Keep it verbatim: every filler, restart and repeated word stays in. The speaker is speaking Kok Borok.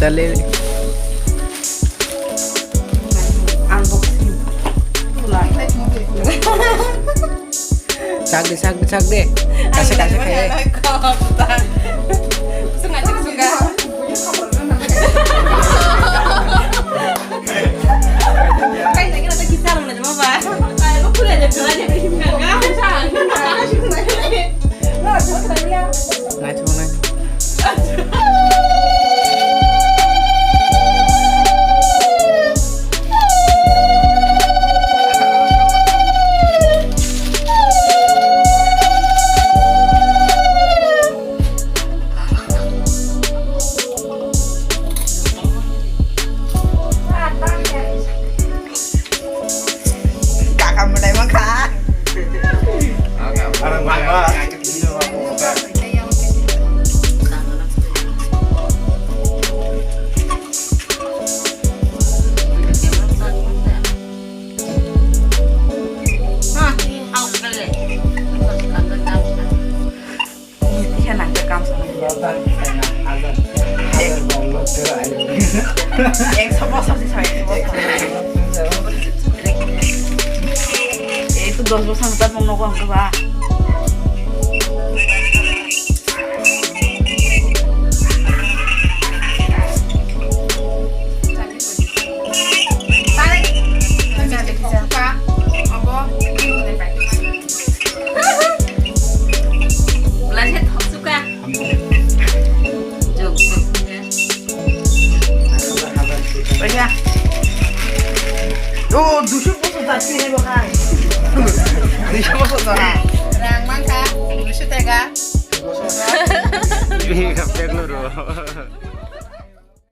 Unboxing. Sak de, sak de, sak de. Kasa, kasa, kaya. Naithoknai. Kaka mwtai mankha. Arang mangma. Ekso bosor se soi, ekso bosor. Ei to dos bosor ni tabuk nogo ang ba. Belanja thok suka. Jog, jog. Paisa. Oh, duiso bosor jati hai bo khai. Duiso bosor jati. Rang mangkha, duiso tega. Bini kapek no ro.